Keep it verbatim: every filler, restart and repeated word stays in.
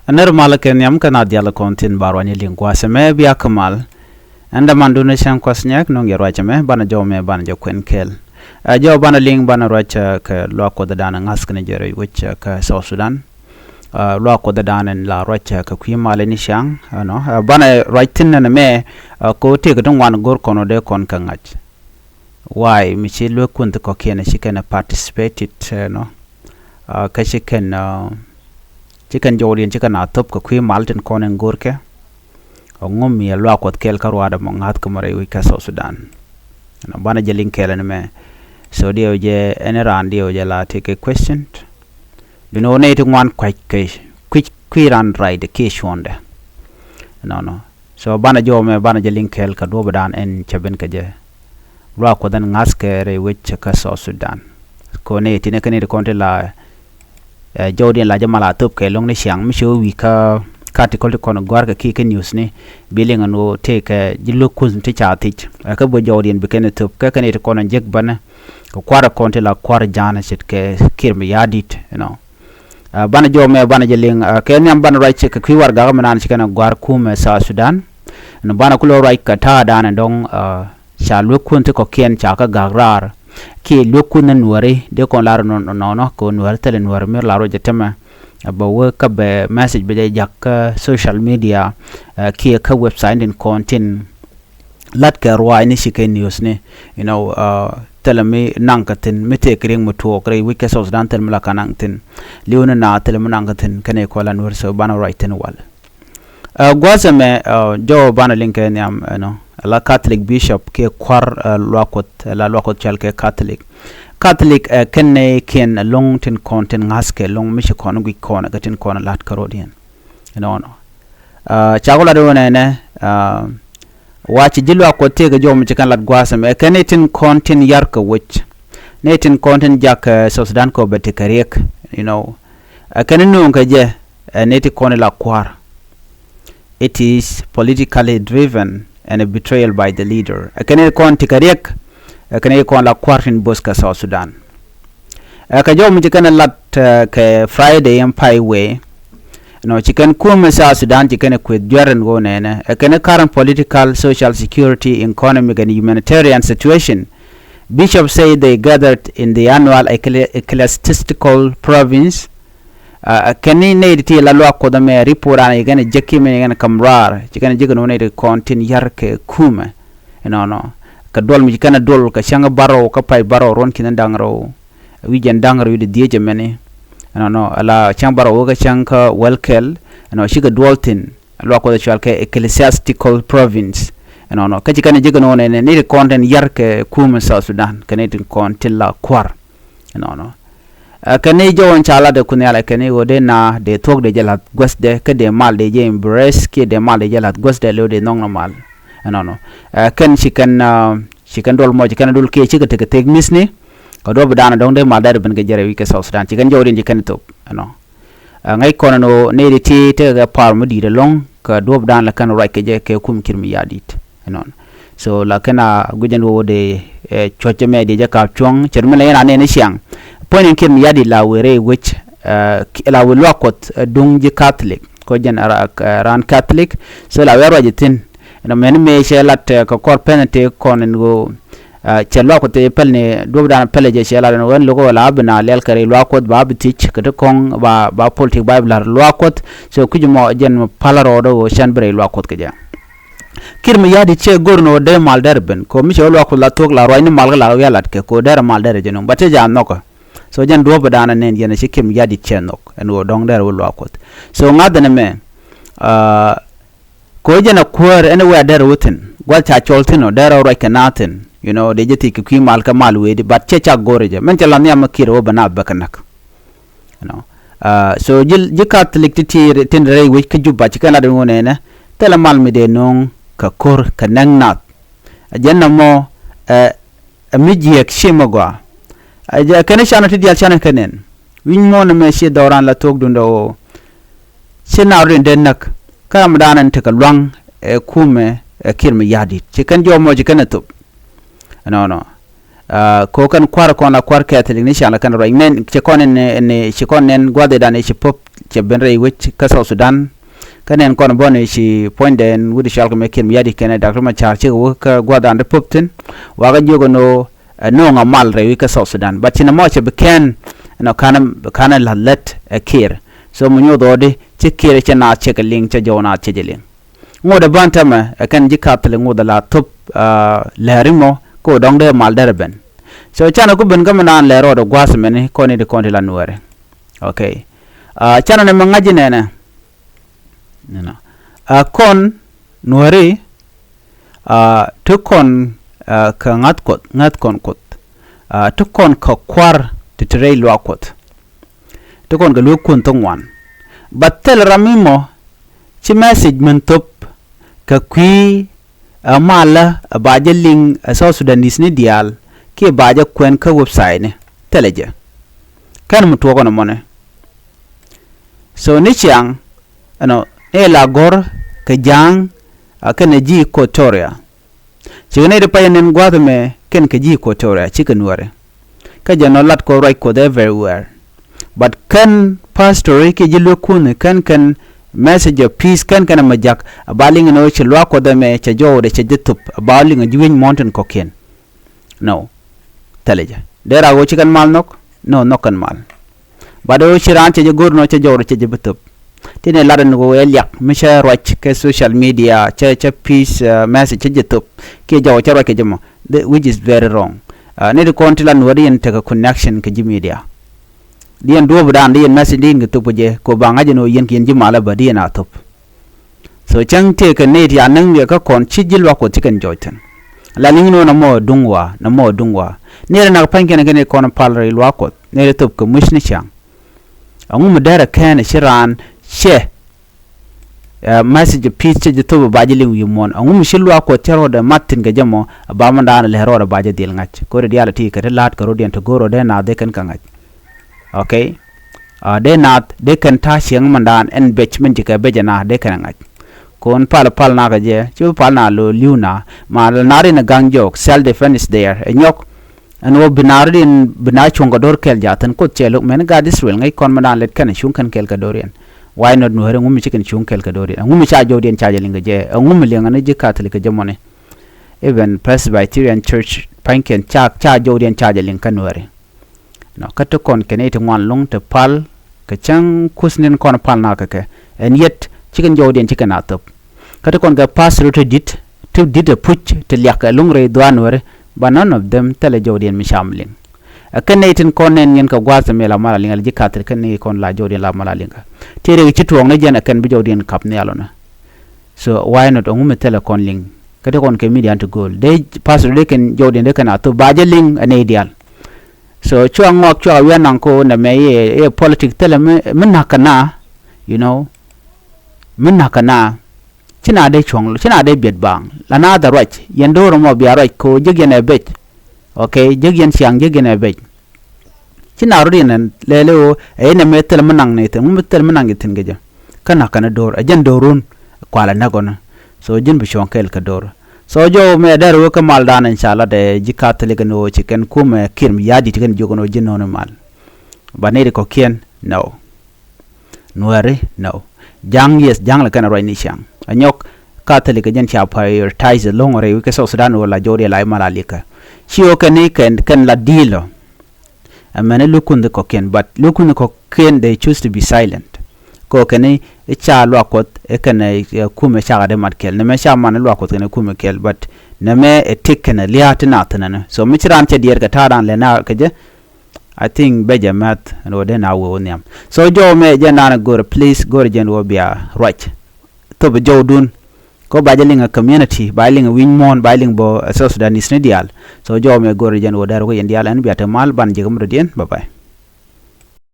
Nɛr mal kɛ nhiam kɛ na dial kɔn thin ba ruany liŋ gua̱a̱th ɛmɛ bia kä mal. Ɛn dämandun cäŋ kuath nyɛk nöŋ yɛ ruac ɛmɛ banɛ jɔw mɛ banɛ jɛ kuɛn kɛɛl. Ɛ jɔw banɛ liŋ banɛ ruac kɛ luaak kuɔth dan ŋa̱th kɛn jɛ rɛy wec kɛ South Sudan. Luaak kuɔth dan in la ruac kɛ kui̱ mal in ciaŋ ɛnɔ banɛ ruac thin ɛn mɛ. Ko tëëk ti ŋuan go̱r kɔn ɔ dee kɔn kɛ ŋa̱c. Why mi ci luek kun thi kɔkiɛn ci kɛn participated ɛnɔ. Kä ci kɛn ci kɛn jɔwdiɛn ci kɛn a thop kɛ kui̱ mal tin kɔn in go̱rkɛ. Ɔ ŋum mi luak kuɔth kɛɛl kä ruaadɛ mɔ ŋa̱th kä mɔ rɛy wi̱c kä South Sudan. Ɛnɔ banɛ jɛ liŋ kɛɛl ɛn mɛ. So diɛw jɛ ɛn raan diɛw jɛ la ti kɛ question. Duundɛ wä nɛy ti ŋuan kuac kɛ kui̱ kui̱ raan raydɛ kiɛ cuɔ̱ndɛ. Nɔnɔ. So banɛ jɔw mɛ banɛ jɛ liŋ kɛɛl kɛ duɔ̱pdan ɛn cɛ ben kɛ jɛ. Luaak kuɔth ɛn ŋa̱th kɛ rɛy wec kä South Sudan. Kɔn ni ti ni kɛn ni ti kɔn ti la jɔwdiɛn la jɛ mal a thop kɛ lo̱ŋ ni ciaŋ mi cɛ wä wi̱i̱ kä article ti kɔn gɔ̱a̱r kɛ kiɛ kɛ news ni. Bi liŋ ɛn ɣöö tëëkɛ ji̱ luek kun ti ca thiec ɛ kä bä jɔwdiɛn bi kɛn thop kɛ kɛn ni ti kɔn jek bänɛ. Kɛ kua̱r kɔn ti la kua̱r ja̱a̱n ce̱tkɛ Kiir Mayardit ɛnɔ. Banɛ jɔw mɛ banɛ jɛ liŋ kɛ nhiam banɛ ruac kɛ kui̱ warɛgak mi naan ci kɛn a gɔ̱a̱r kumɛ South Sudan. Ɛn banɛ kulɛ ruac kɛ ta̱a̱dan ɛn dɔ̱ŋ. Ca luek kun ti kɔkiɛn ca kä gak raar kiɛ luek kun ni nuääri dee kɔn lar nɔnɔ kɛ nuääri thilɛ nuääri mi lar ruac ɛ tämɛ. Bɛ wee kä bɛ message bɛ jɛ jak kä social media kiɛ kä website in kɔn tin. La̱t kɛ ruaacni ci kɛ news ni you know. Thilɛ mi naŋ kä thi̱n mi tëëk riŋ mi tuɔɔk rɛy wi̱c kɛ South Sudan thilɛ mi la ka naŋ thi̱n. Li̱w ni na thilɛ mi naŋ kä thi̱n kɛnɛ kɔl an wär so banɛ ruac thi̱n wal. Gua̱a̱th ɛmɛ jɔw banɛ liŋ kɛ nhiam ɛnɔ. Ala Catholic bishop kiɛ kua̱r luakuɔth ala luakuɔth cɔal kɛ Catholic. Catholic ɛ kɛn nɛ kiɛn ɛlɔ̱ŋ tin kɔn tin ŋa̱th kɛ ɛlɔ̱ŋ mi ci kɔn guic kɔn ɛ kɛ tin kɔn ɛ la̱t kä rɔ̱diɛn. Ɛnɔnɔ. Cakɔ lat wä nɛnɛ. Wa ci ji̱ luaak kuɔth tëëkɛ jɔw mi ci kɛn lat gua̱a̱th ɛmɛ ɛ kɛn ni tin kɔn tin yar kɛ wec. Ni tin kɔn tin jak kɛ South Sudan kɛ ɔ bɛ ti kɛ riɛk. You know. Ɛ kɛn ni nuŋ kɛ jɛ ɛ ni ti kɔn ila kua̱r. It is politically driven and a betrayal by the leader. Ɛ kɛn ni kɔn ti kɛ riɛk. Ɛ kɛn ni kɔn la kua̱r tin bo̱th kɛ South Sudan. Ɛ kɛ jɔw mi ci kɛn ɛ lat kɛ Friday in pay wee. Nɔ ci kɛn kumɛ South Sudan ci kɛn ɛ kueth juɛr in ɣöö nɛnɛ ɛ kɛn ɛ current political, social security, economic and humanitarian situation. Bishop say they gathered in the annual ecclesiastical province. Ɛ kɛn ni nɛy ti ti la luak kuɔth ɛmɛ report an ci kɛn ɛ jek ki mɛ ci kɛn ɛ kam raar ci kɛn ɛ jek in ɣöö nɛy ti kɔn tin yar kɛ kumɛ. Ɛnɔnɔ. Kɛ duɔl mi ci kɛn ɛ duɔl kɛ cäŋ barɔw kä pay barɔw ruɔn ki̱n da̱ŋ rɛw. Wi̱c jɛn da̱ŋ rɛw di dhiec ɛmɛni. Ɛnɔnɔ ala cäŋ barɔw wä kä cäŋ kä wäl kɛl. Ɛnɔ cikɛ duɔl thi̱n luak kuɔth cual kɛ ecclesiastical province. Ɛnɔnɔ kä ci kɛn ɛ jek ɛnɔnɔ ɛnɛ ni ti kɔn tin yar kɛ kumɛ South Sudan kɛ ni ti kɔn tin la kua̱r. Ɛnɔnɔ. Ɛ kɛn ni jɔwän ca lat ɛ kun nhial ɛ kɛn ni ɣöö dee na dee thuɔ̱k dee jɛ la̱th guäthdɛ kä dee mal dee jɛ embrace kiɛ dee mal dee jɛ la̱th guäthdɛ leo dee nhɔknɔ mal. Ɛnɔnɔ. Ɛ kɛn ci kɛn ci kɛn duɔl mɔc ci kɛn duɔl kiɛ cikɛ tekɛ thek mi̱thni. Kɛ duɔ̱p dan dɔ̱ŋ dee mal dee ben kɛ jɛrɛ wi̱c kɛ South Sudan ci kɛn jɔwdiɛn ci kɛn thop ɛnɔ. Ɛ ŋäc kɔn ɛn ɣöö nɛy ti ti tekɛ kɛ pa̱a̱r mi di̱i̱t ɛlɔ̱ŋ kɛ duɔ̱p dan lɛ kɛn ruac kɛ jɛ kɛ kum Kiir Mayardit. Ɛnɔn. So la kɛn a guic ɛn ɣöö dee cuɔ̱c ɛmɛ dee jɛ ka̱p cuɔ̱ŋ cɛ ri mi la yɛn a nɛn i̱ ciaŋ. Puɔ̱ny in Kiir Mayardit la wëë rɛy wec la wëë luak kuɔth duŋ ji̱ Catholic kɔ jɛn raan Catholic. So la wëë ruac ithin. Ɛn mɛn mëë cɛ lat kɛ kɔr pɛn tëë kɔn in ɣöö cɛ luak kuɔth tëë pɛl ni duɔ̱pdan pɛl jɛ cɛ lat ɛn ɣöö ɛn lo̱k ɣöö la bi na liɛl kɛ rɛy luak kuɔth ba bi thiec kɛ ti kɔŋ ba politik ba bi la̱r luak kuɔth. So kui̱c mɔ jɛn pal rɔɔdɛ ɣöö cɛn bi rɛy luak kuɔth kɛ jɛ. Kiir Mayardit cɛ go̱r ni ɣöö dee mal dɛr ben kɛ ɣöö mi cɛ wä luak kuɔth la thuɔ̱k la ruac ni mal kä la wi̱i̱ a lat kɛ kɛ ɣöö dɛr mal dɛr jɛ nuŋ ba tëë jɛ a nhɔkä. So jɛn duɔ̱ɔ̱pdan ɛ nɛn yɛn ɛ ci Kiir Mayardit cɛ nhɔk ɛn ɣöö dɔ̱ŋ dɛr wä luak kuɔth. So ŋa̱th ɛn ɛmɛ. Kɛ ɣöö jɛn ɛ kuäär ɛn ɛ wɛ̈ɛ̈ dɛr wä thi̱n gua̱th ca cɔl thi̱n ɔ dɛr ɛ ruac kɛ naath thi̱n. You know dee jɛ thiec kɛ kui̱ mal kɛ mal wee di but cɛ cak go̱r jɛ mɛn cɛ la nhiam ɛ Kiir ɛ wä bɛ naath bɛ kɛ näk. You know. So ji̱ ji̱ Catholic ti ti tin rɛy wec kä Juba ci kɛn lat in ɣöö nɛnɛ thilɛ mal mi dee no̱o̱ŋ kɛ ko̱r kɛ näk naath. Ɛ jɛn nɔmɔ ɛ ɛ mi jiɛk ci mi gɔaa. Ɛ kɛn canɔ ti diaal canɔ kɛ nɛn wi̱ny muɔ̱ɔ̱n ɛmɛ ci dhɔran la thuɔ̱k duundɛ ɣöö ci na rɔ̱diɛn dee näk. Kä ram dan ɛn tekɛ lua̱ŋ ɛ kumɛ ɛ Kiir Mayardit ci kɛn jɔw mɔ ci kɛn ɛ thop. Ɛnɔnɔ. Ko kɛn kua̱r kɔn la kua̱r Catholic ni ciaŋ la kɛn ruac nɛn ci kɔn in ci kɔn nɛn gua̱dhidan i̱ ci pop cɛ ben rɛy wec kä South Sudan. Kä nɛn kɔn bɔn i̱ ci puɔ̱nydɛn wut i̱ cɔal kɛ mɛ Kiir Mayardit kɛnɛ Doctor Machar cikɛ wä kä gua̱dhidan ti pop thi̱n. Wakä jiök ɛn ɣöö ɛ no̱o̱ŋ a mal rɛy wec kä South Sudan, but ci nɛ mɔ cɛ bi kɛn ɛn ɔ ka̱n ɛ la̱t lät ɛ Kiir. So mi nyoth ɣɔɔdi ci Kiir cɛ naath cɛ kɛ liŋ, cɛ jɔw naath cɛ jɛ liŋ. Ŋot ɛ bän tämɛ ɛ kɛn ji̱ Catholic ŋot ɛ la thop lɛɛri mɔ kä dɔ̱ŋ dee mal derɛ ben. So canɛ ku ben kä mi naan lɛɛr rɔɔdɛ gua̱a̱th mɛni kɔn i̱ di kɔn ti la Nuääri. Okay. Canɛ ni mi ŋa̱c inɛnɛ. Ɛ kɔn Nuääri ti kɔn kɛ ŋa̱th Kuɔth, ŋa̱th kɔn Kuɔth ti kɔn kɛ kua̱r ti ti rɛy luaak Kuɔth. Ti kɔn kɛ lueek kuɔn thok ŋuan. But thilɛ ram mi mɔ ci message min thop kɛ kui̱ ɛ malä ɛ ba jɛ liŋ ɛ South Sudanese ni diaal kiɛ ba jɛ kuɛn kä website ni. Thilɛ jɛ. Kɛn mi tuɔɔk ɛn ɛmɔni. So ni ciaŋ ɛnɔ ni la gɔ̱r kɛ ja̱a̱ŋ a kɛn ɛ ji̱ Equatoria. Cikɛ nɛy ti pay nɛn gua̱a̱th ɛmɛ kɛn kɛ ji̱ Equatoria cikɛ Nuääri. Kä jɛ nɔ lat kɔ ruac Kuɔth everywhere. But kɛn pastori kiɛ ji̱ lueek kuɔni kɛn kɛn message of peace kɛn kɛn ɛmɛ jak a ba liŋ ɛn ɣöö ci luaak Kuɔth ɛmɛ cɛ jɔwdɛ cɛ jɛ thop a ba liŋ ɛ ji̱ wi̱c muɔ̱ɔ̱n tin kɔ̱kiɛn. No. Thilɛ jɛ dee rak ɣöö ci kɛn mal nhɔk. No, nhɔk kɛn mal. Bat ɣöö ci raan cɛ jɛ go̱r nɔ cɛ jɔwdɛ cɛ jɛ bi thop. Ti ni lat ɛn ɣöö ɛ liak mi cɛ ruac kɛ social media cɛ cɛ peace message cɛ jɛ thop kiɛ jɔw cɛ ruac kɛ jɛ mɔ, which is very wrong. Ni ti kɔn ti la Nuääri yɛn tekɛ connection kɛ ji̱ media. Di yɛn duɔ̱ɔ̱pdan di yɛn message di yɛn kɛ thop kɛ jɛ kɛ ɣöö ba ŋa̱c ɛn ɣöö yɛn kɛ yɛn ji̱ malä bä di yɛn a thop. So cäŋ tëëkɛ nɛy ti a näŋ wiɛ kä kɔn ci ji̱ luaak Kuɔth ci kɛn jɔɔc thi̱n. La liŋ ni ɣöö nɔmɔ duŋ wa̱a̱, nɔmɔ duŋ wa̱a̱. Nɛy ti nak pa̱ny kɛn kɛn kɔn pal rɛy luaak Kuɔth nɛy ti thop kɛ muc ni ciaŋ. Ɛŋu mi dɛrɛ kɛn ci raan cɛ message of peace cɛ ji̱ thop ba ji̱ liŋ wi̱i̱ muɔ̱ɔ̱n. Ɛŋu mi ci luaak Kuɔth cɛ rɔɔdɛ mat thi̱n kɛ jɛ mɔ ba mi daanɛ lɛ rɔɔdɛ ba jɛ dhil ŋa̱c. Ko̱ri diaal ti kɛ ti la̱a̱t kɛ rɔ̱diɛn ti go̱o̱r rɔɔdɛ naath dee kɛn kɛ ŋa̱c. Okay. Dee naath dee kɛn ta̱a̱ cieŋ mindan ɛn bec min ci kɛ bec ɛna dee kɛn ɛ ŋa̱c. Ko̱n pal pal na kɛ jɛ ci bi pal na lo li̱w na ma la nar in ɛ ga̱ŋ jɔɔk self defense is there ɛ nyɔk. Ɛn ɣöö bi nar in bi nar cuɔ̱ŋ kɛ do̱r kɛl jaathin Kuoth cɛ lo̱k mɛn gaat Israel ŋäc kɔn mindan lɛt kɛn ɛ cuŋ kɛn kɛl kɛ do̱r yɛn. Why not Nuääri ɛŋu mi ci kɛn cuŋ kɛl kɛ do̱r yɛn ɛŋu mi ca jɔwdiɛn ca jɛ liŋ kɛ jɛ ɛŋu mi liŋ ɛn ji̱ Catholic kɛ jɛ mɔni. Even Presbyterian Church pa̱nykiɛn ca ca jɔwdiɛn ca jɛ liŋ kä Nuääri. Nɔ kä ti kɔn kɛn i̱ ti ŋuan lo̱ŋ ti pal kɛ cäŋ kuth ni̱n kɔn pal na kɛ kɛ ɛn yet ci kɛn jɔwdiɛn ci kɛn a thop. Kä ti kɔn kɛ pastor ti di̱t ti di̱t ɛ puc ti liak ɛ lo̱ŋ rɛy dhuaar Nuääri. But none of them thilɛ jɔwdiɛn mi cam liŋ. Ɛ kɛn nɛy tin kɔn nɛn ŋi̱n kɛ gua̱a̱th mi la mal a liŋ a li ji̱ Catholic kɛn ni kɔn la jɔwdiɛn la mal a liŋ kä ti rɛy ci tuɔɔk ni jɛn ɛ kɛn bi jɔwdiɛn kap nhial ɔnɛ. So why not ɛŋu mi thilɛ kɔn liŋ kä ti kɔn kɛ media ti go̱o̱l dee pastor dee kɛn jɔwdiɛn dee kɛn a thop ba jɛ liŋ ɛ nɛy diaal. So cua ŋɔak cua wi̱i̱ anaŋ ko nɛmɛ i̱ i̱ politic thilɛ mi mi na̱k kɛ na. You know, mi na̱k kɛ na. Ci na dee cuɔ̱ŋ ci na dee biɛt baaŋ la na dhɛ ruac yɛn do̱r mɔ bia ruac ko jek yɛn ɛ bec. Okay, jek yɛn ciaŋ jek yɛn ɛ bec. Ci na rot yɛn lɛl i̱ ɣöö ɛ yɛn ɛmɛ thil mi naŋ ni thi̱n ŋu mi thil mi naŋ yɛ thi̱n kɛ jɛ. Kä na̱k kɛn do̱r ɛ jɛn do̱run kualɛ näk ɣɔni. So ji̱n bi cuɔ̱ŋ kɛɛl kɛ do̱r. So jɔw mɛ dɛr wee kä maldan in ca lat ɛ ji̱ Catholic ni ɣöö ci kɛn kumɛ Kiir Mayardit kɛn jiök ni ɣöö ji̱ no̱o̱ni mal. Ba nɛy ti kɔ̱kiɛn nɔ. Nuääri nɔ. Ja̱ŋ, yes, ja̱ŋ lɛ kɛn ruac ni ciaŋ. Ɛ nyɔk Catholic kɛ jɛn ca prioritize lo̱ŋ rɛy wi̱c kɛ South Sudan wala jɔwdiɛn la i̱ mal a likä. Ci ɣöö kɛn ni kɛn kɛn la di̱i̱l ɔ. Ɛmɛn i̱ luäk kunh kɔ̱kiɛn, but luäk kunh kɔ̱kiɛn they choose to be silent. Kɛ ɣöö kɛn i̱ ca luaak Kuɔth i̱ kɛn ɛ kumɛ cakɛ dee mat kɛl nɛmɛ ca man i̱ luaak Kuɔth kɛn ɛ kumɛ kɛl, but nɛmɛ ɛ tëk kɛn ɛ lia̱a̱ ti naath thi̱n ɛnɔ. So mi ci raan cɛ diɛɛr kɛ ta̱a̱dan lɛ na kɛ jɛ. I think bɛ jɛ mɛth ɛn ɣöö dee na wee wä nhiam. So jɔw mɛ jɛ naan go̱r please go̱r jɛn wä bia ruac. Thop jɔwdun. Kɔ ba jɛ liŋ a community ba jɛ liŋ a wi̱ny muɔ̱ɔ̱n ba jɛ liŋ bä a South Sudanese ni diaal. So jɔw mɛ go̱r jɛn wä dɛr wä yɛn diaal ɛn bia te mal ban jɛ kä mudɔ diɛn. Bye bye.